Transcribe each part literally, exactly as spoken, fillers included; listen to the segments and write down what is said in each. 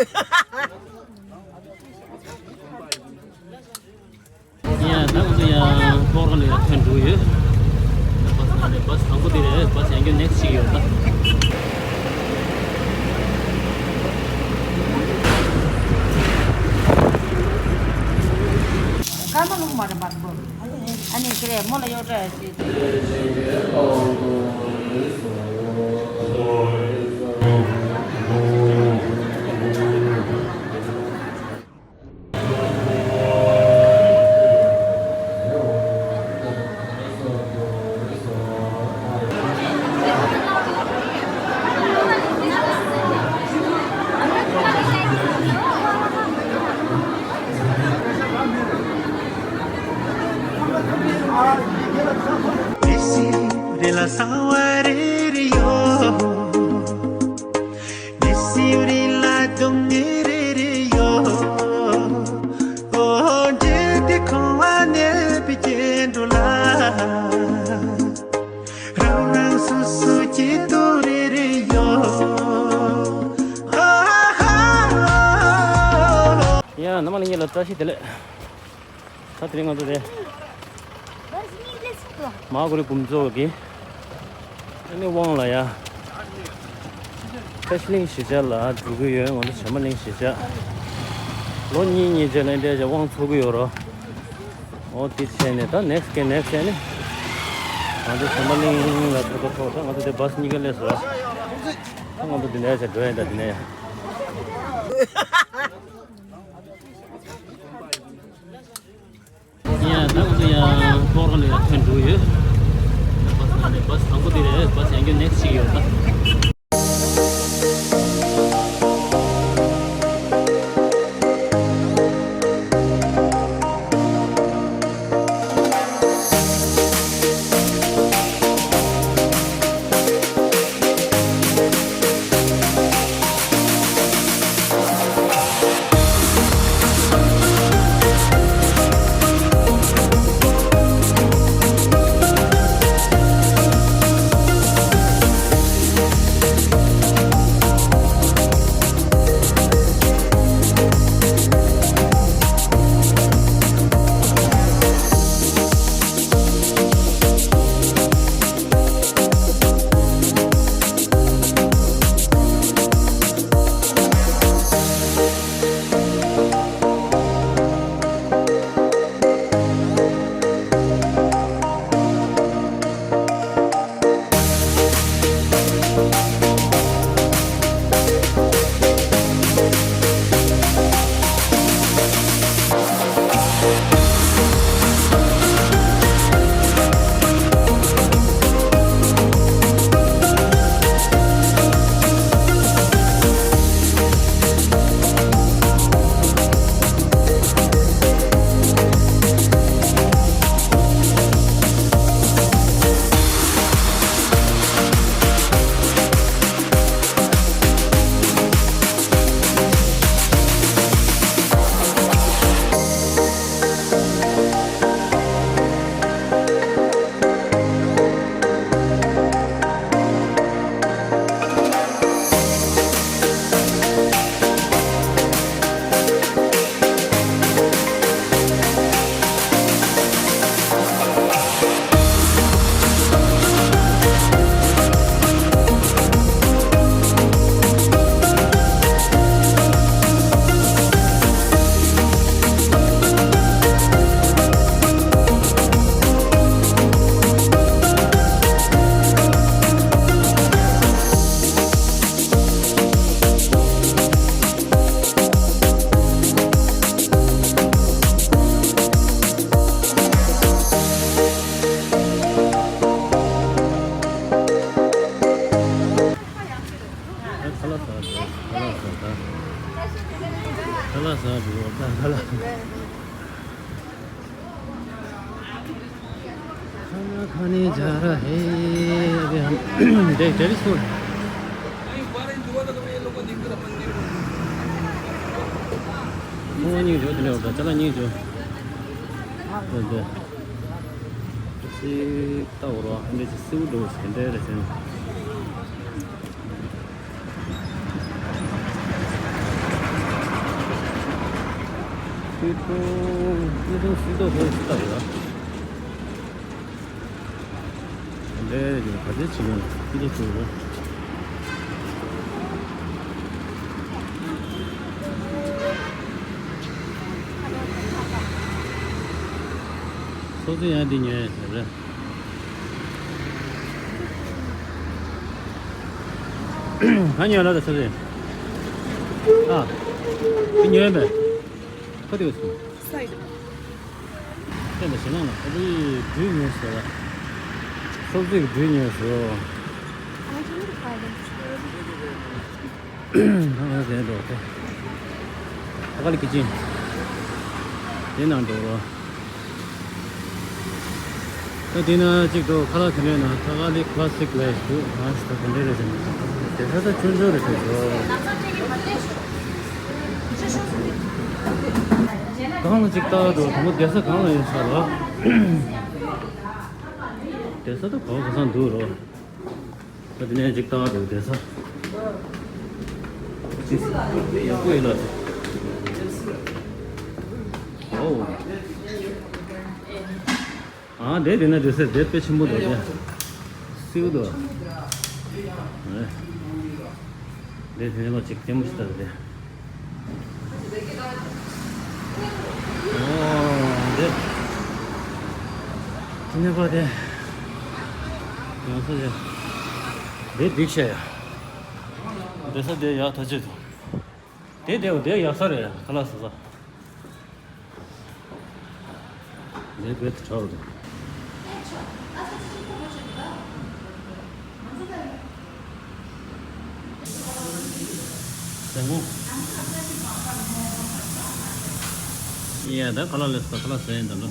ཡ། ད་ང་ཚོ་ཡང་ལྷོ་ར་ལ་ཡར་ཐོན་འགྲོ་ཡོད། ད་བ་སི་ནང་ནས་བ་སི་དང་པོ་དེ་རེད། བ་སི་ཡང་བསྐྱར་ནེག་སི་ཊི་ཞིག་ཡོད་ད། ཀརྨ་ལུགས་མ་རེད་མ་རེད། ཨ་ནི་ཁྱེད་རེད་མོ་ལ་གཡོག་འདྲ་ཞིག་ཡ། རྣམ་པ་ལྷན་རྒྱས་ལ་བཀྲ་ཤིས་བདེ་ལེགས། ད་དེ་རིང་ང་ཚོ་དེ་མ་ཧཱ་གུ་རུ་ཕུན་ཚོགས་ཀྱི་ཨ་ནི་དབང་ལ་ཡ། བཀྲ་ཤིས་གླིང་གཞིས་ཆགས་ལ་འགྲོ་གི་ཡོད། ང་ཚོ་བྱམས་པ་གླིང་གཞིས་ཆགས་ལོ་གཉིས་གཉིས་རྗེས་ལ་འདྲ་ཅིག་དབང་ཚོགས་ཀྱི་ཡོད་རོ། འོ་དེ་བྱས་ནས་ད་ནེག་སི་ཊི་གི་ནེག་སི་ཊི་ནི་ང་ཚོ་བྱམས་པ་གླིང་ལ་ཐུག་པ་ཐོག་ད་ང་ཚོ་དེ་བ་སི་གཉིས་ཀ་སླེབས་སོང་། ད་ང་ཚོ་དེ་ནས་ཡ་ཆ་འགྲོ་ཡ་ད་དེ་ནས་ཡ། ཡ། ད་ང་ཚོ་ཡང་ལྷོ་ར་ལ་ཡར་ཐོན་འགྲོ་ཡོད། བ་སི་ནང་ནས་བ་སི་དང་པོ་དེ་རེད། བ་སི་ཡང་བསྐྱར་ནེག་སི་ཊི་ཞིག་ཡོད་ད། ཁ་ལག་ཟ་འགྲོ། ཁ་ལག་ཟ་ད། ཁ་ལག་ཟ་འགྲོ་ད། ཁ་ལག་ཁ་ལག་ཁ་ནི་ཇ་ར་ཧེ། ཨ་བེ་ཧམ། དེ་དེ་རི་སུ། ཁོང་གཉིས་འགྲོ་དེ་ནས་འོ་ད་ཅ་ལག་གཉིས་འགྲོ། འོ་དེ། སི་ཏ་འོ་རོ་ཨ་འདྲ་ཅིག་སིའུ་འགྲོ་ཟེར་འདྲ་རེད་ཟེར། སྐྱིད་པོ། སྐྱིད་པོ་སྐྱིད་པོ་ཧོ་སྐྱིད་པོ་ཡོད། འདྲེ་ཡོད་ག་ཚོད་ཅིག་ཡོད་སྐྱིད་པོ་ཚོ་ཡོད། སོ་སོ་ཡང་འདི་ཉོས་ཟེར་རེད། ག་ཉོས་ལ་ད་ཚོ་རེད། ཨ། འདི་ཉོས་མེད། ཁ་དེ་ག་སོང་། སའི་ཌི། ཁྱེད་ལ་ཞེད་སྣང་ལ་ཁ་དེ་སྦྲུལ་ཉོས་ཟེར་ལ། སོབ་ཟིག་སྦྲུལ་ཉོས་སོ། ཨ་ཟེར་འགྲོ་ཁོ། ཨ་ཀ་ལི་ཀི་ཅན། དེ་ནང་འགྲོ་རོགས། ད་དེ་ན་གཅིག་ཏུ་ཁ་ལག་དེ་འདྲའི་ནང་ཐ་ཀ་ལི་ཁ་ལ་སིག་ལས་འདུག་ང་ཞིག་ད་དེ་འདྲའི་རེད་ཟེར་ནས། དེ་ས་ས་ཆུང་ཆུང་རེད་ཟེར་འགྲོ། གང་ལ་གཅིག་ལྟ་འགྲོ་དང་པོ་བསྡད་ས་གང་ལ་ཡོད་ས་རོ། བསྡད་ས་ད་གང་ག་སང་འདུག་རོ། ད་དེ་ནས་གཅིག་བཏང་འདུག་བསྡད་ས། ཅིས། ཡག་པོ་ཡིན་ལ། ཨོ། ཨ་དེ་དེ་ན་བསྡད་ས་དེ་དཔེ་ཆེན་པོ་འདུག་དེ། སིའུ་འདུག་དེ་དེ་ནས་ལོ་གཅིག་ལྟད་མོ་ཞིག་ལྟ་དེ། ཨོ། འདི། དེ་ནས་པ་དེ། ང་ཚོ་དེ། དེ་སྒྲིག་བྱས་ཡ། བསྡད་ས་དེ་ཡག་ཐག་ཆོད་འདུག་དེ་དེ་དེ་ཡག་ས་རེད་ཁ་ལག་ཟ་ས། དེ་བེད་དུ་དྲག་འདུག་ཟེར་མོ། ཡ་ད་ཁ་ལག་ལས་ཁ་ལག་ཟ་ཡིན་ད་ལོ།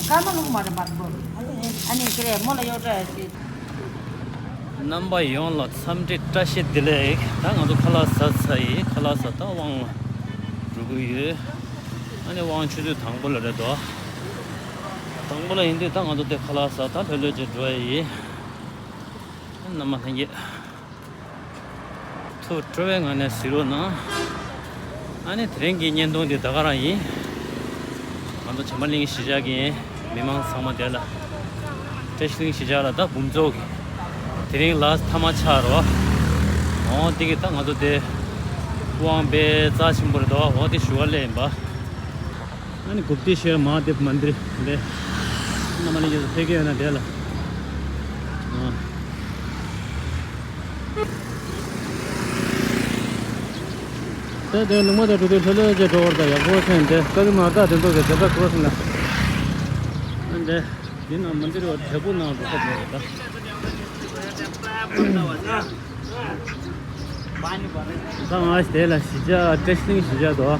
ཀརྨ་ལུག་མ་རེད་མ་རེད་པོ། ཨ་ནི་ཁྱེད་རེད་མོ་ལ་གཡོག་འདྲ་ཡ་ཞིག་རྣམ་པ་ཡོངས་ལ་འཚམས་འདྲི་བཀྲ་ཤིས་བདེ་ལེགས། ད་ང་ཚོ་ཁ་ལག་ཟ་ཚར་ཡིན། ཁ་ལག་ཟ་ད་དབང་ལ་འགྲོ་གི་ཡོད། ཨ་ནི་དབང་ཆུ་ཚོད་དང་པོ་ལ་རེད་དོ། དང་པོ་ལ་ཡིན་དུས་ད་ང་ཚོ་དེ་ཁ་ལག་ཟ་ད་ལྷོད་ལྷོད་ཅིག་འགྲོ་ཡ་ཡིན། རྣམ་པ་ལྷན་རྒྱས། ཐུགས་སྤྲོ་བའི་ངང་ནས་གཟིགས་རོགས་གནང་། ཨ་ནི་དེ་རིང་གི་བརྙན་ཐུང་འདི་ད་ག་རང་ཡིན། ང་ཚོ་བྱམས་པ་གླིང་གཞིས་ཆགས་ཀྱི་མི་མང་ཚང་མ་དེ་ལ། བཀྲ་ཤིས་གླིང་གཞིས་ཆགས་ལ་ད་འབུམ་ཚོགས་ཀྱི་དེ་རིང་ལ་མཐའ་མ་ཆགས་རོགས། འོ་དེ་གི་ད་ང་ཚོ་དེ་དབང་དཔེ་རྩ་ཆེན་པོ་རེད་དོ། འོ་དེ་ཞུ་བ་སླེབས་ཡིན་པ། ཨ་ནི་གུཔྟེ་ཤེ་མ་ཧ་དེབ་མན་དིར་འདི། རྣམ་པ་ལྷན་རྒྱས་ཚོ་ཕེབས་ཀྱི་ཡོད་ན་འདི་ལ། ཨ། ད་དེ་ལུང་མ་དང་གྲུ་དེ་ལྷོད་ལྷོད་ཅེས་འགྲོ་བར་ད་ཡག་པོ་ཆེན་དེ་ཀ་ལི་མ་ད་དེ་ཚོ་གི་དེ་ད་ཀོ་སི་ན། ཨ་འདི། འདི་ན་མན་དིར་བ་དྲེག་པོ་ནང་དུ་ཐོབ་ནས་རེད་ད། ད་ང་དེ་ལ་གཞིས་ཆགས་བཀྲ་ཤིས་གླིང་གཞིས་ཆགས་དོ།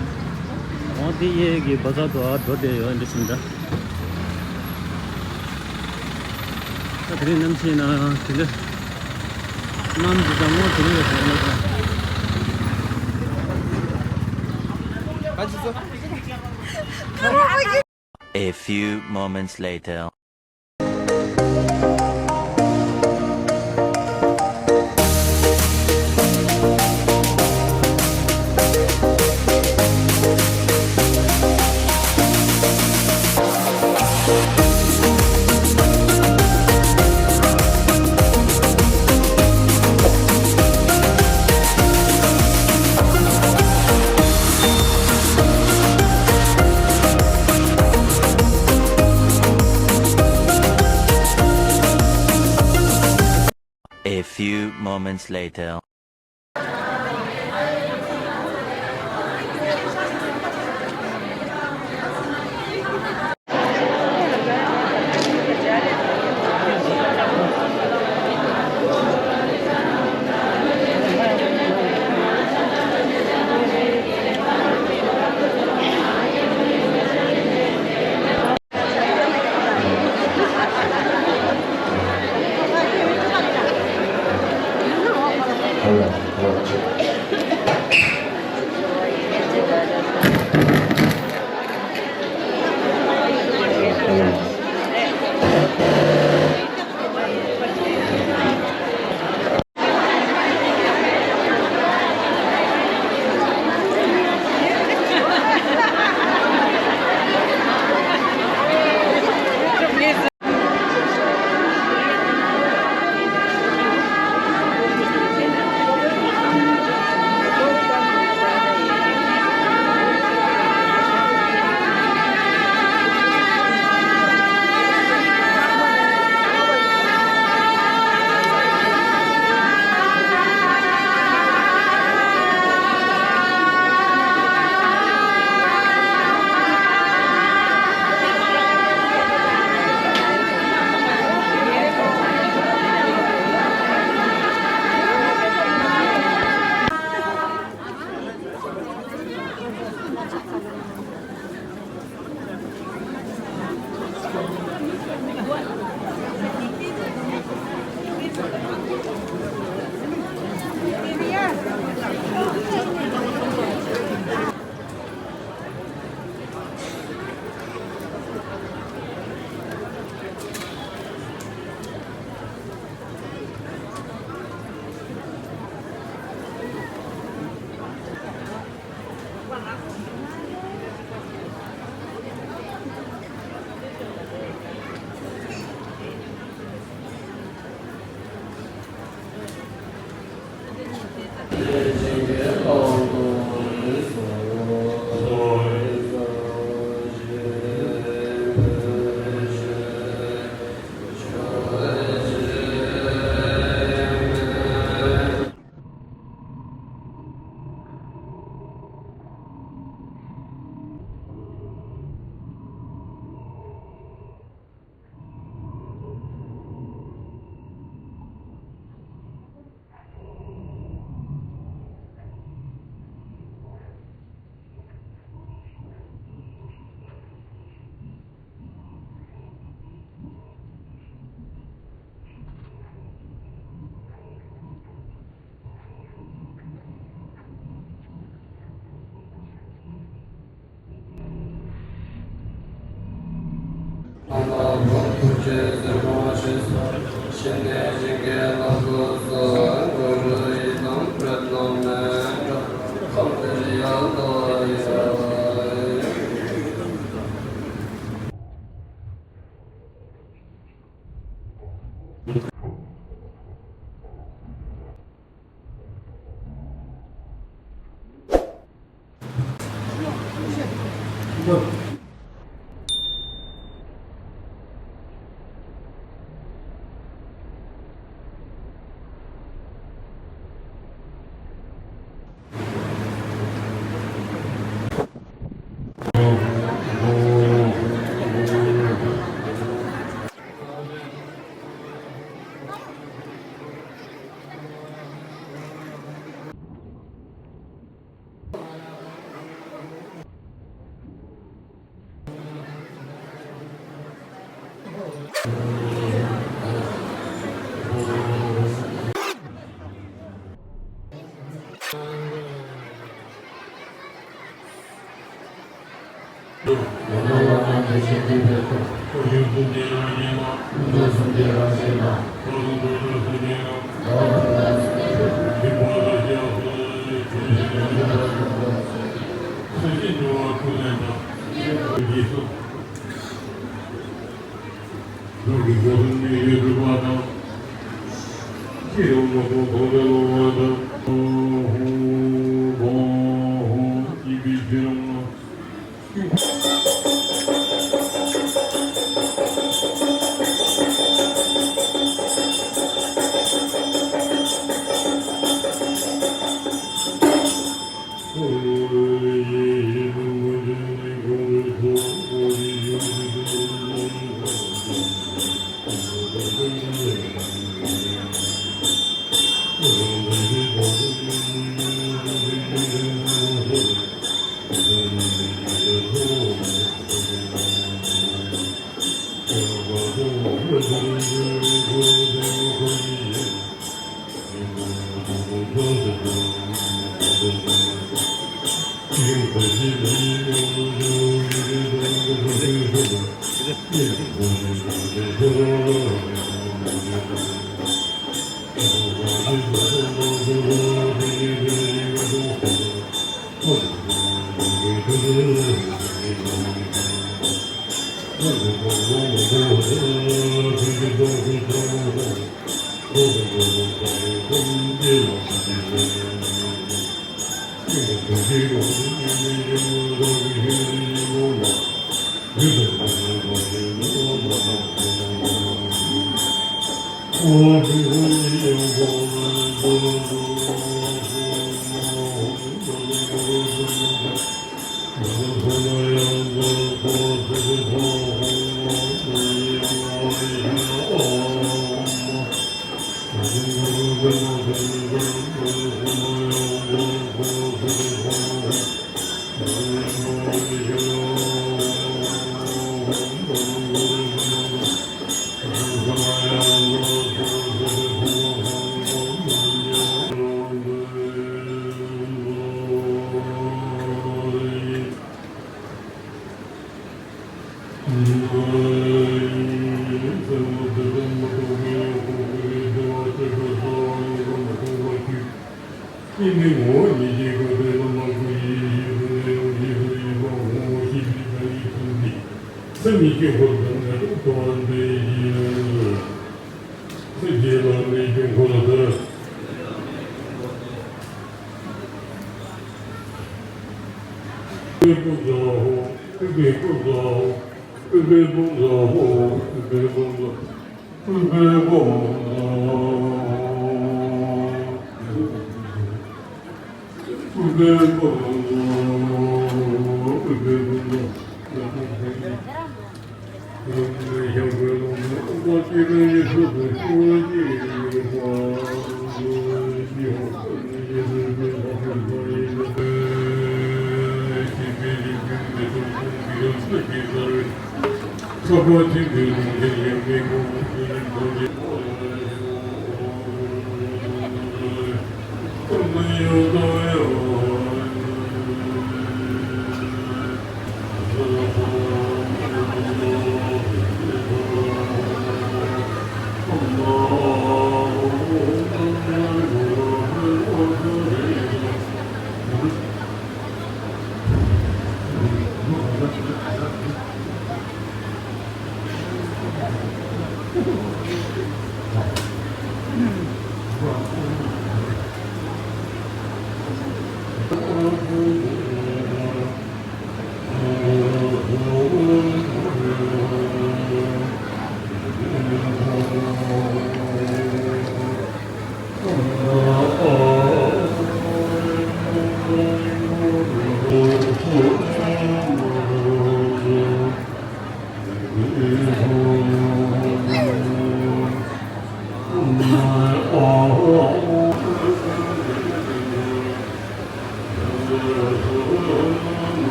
འོ་དེ་གཡས་ཀྱི་བ་ཚ་དོ་འགྲོ་བསྡད་ཡོད་འདི་བཞིན་ད། ད་དེ་རིང་གནམ་གཤིས་ན་དེ་འདྲ། གནམ་གྱི་གྲང་མོ་དེ་རིང་ལ་དྲག་མོ་དང་། A few moments later. A few moments later.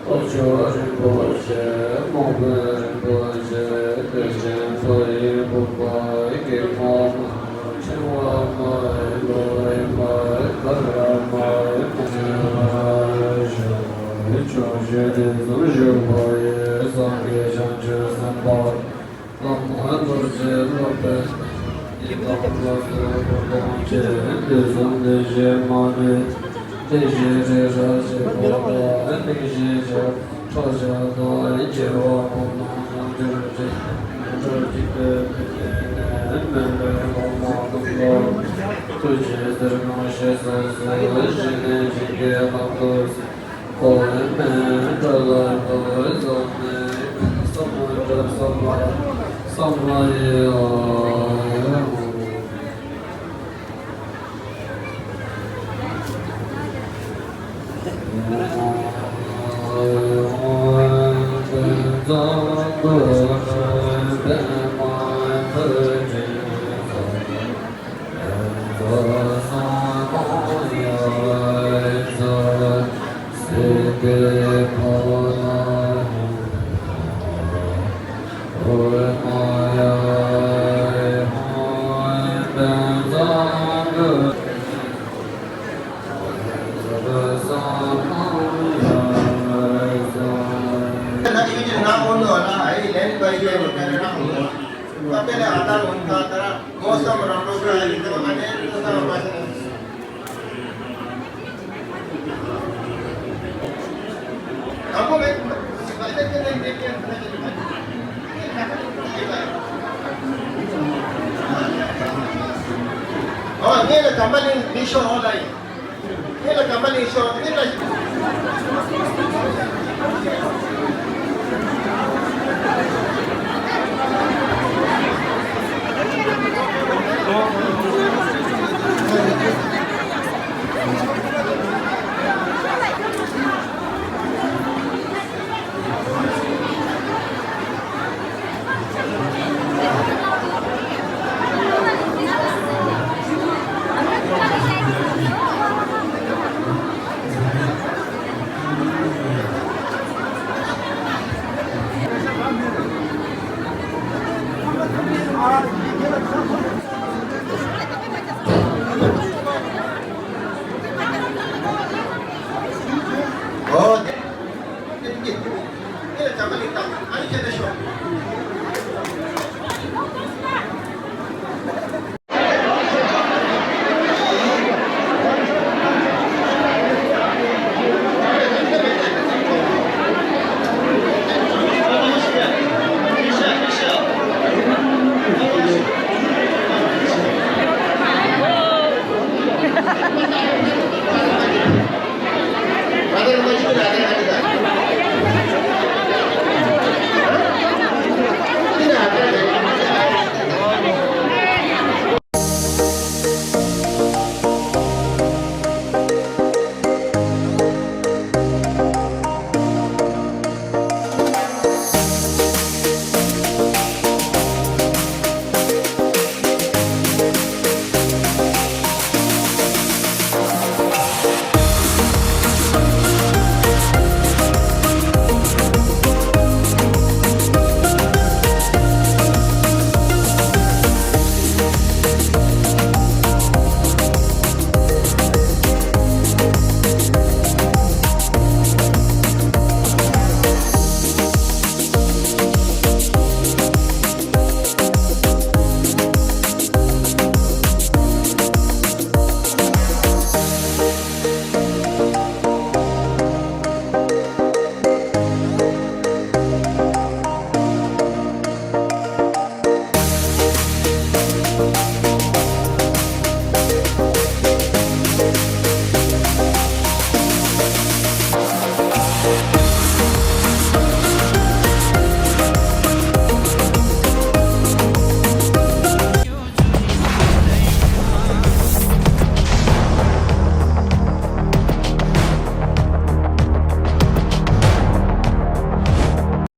ཆོས་རིན་པོ་ཆེ། སྨུག་པའི་རིན་པོ་ཆེ། གཏེར་ཆེན་མཐའ་ཡས་འབུམ་པ་ཡི། སྐྱེས་མ་མ་ཡི་ཕྲེང་བ་མ་ཡི་ལོ་ཡི་མ་ཡི་གར་མ་ཡི་མ་ཡི་ཕྱོགས་བཅུ་དུས་གསུམ་བཞུགས་པ་ཡི། སངས་རྒྱས་བྱང་ཆུབ་སེམས་དཔའ་བླ་མ་རྡོ་རྗེ་སློབ་དཔོན། ཡི་དམ་ལྷ་སྲས་སྐུ་གདུང་ཅན། དུས་གསུམ་བདེ་གཤེགས་མ་ཎི། བདེ་གཤེགས་རི་རབ་ཞིག་པོ་ལ། ལྷིང་བཞེངས་ཕྱག་ཕྲག་བརྐྱངས་དང་། རྒྱལ་བ་ཀུན་ལ་དབང་བསྒྱུར་ཅིང་། འགྲོ་དྲུག་ཏུ་བདེ་བའི་གནས། མོན་པའི་གླང་མ་དང་ལོ། ཐུགས་རྗེའི་ཟེར་སྣང་ཞེས་སོགས་སུ། ཞི་གནས་ཞིང་གི་ལྷ་མོ་སྲས། ཨོཾ་ཨེ་མ་ཧྲཱིཿ་ལ་ཏོ་ཛོ་ནེ་སམ་བྷོ་ཊ་སམ་མ་སམ་བྷོ་ཡེ། ཨོ། ངེད་ལ་དམ་པ་ལིང་མི་ཤོག་ཨོ་ལ་ཡིན། ངེད་ལ་དམ་པ་ལིང་ཤོག་ངེད་ལ།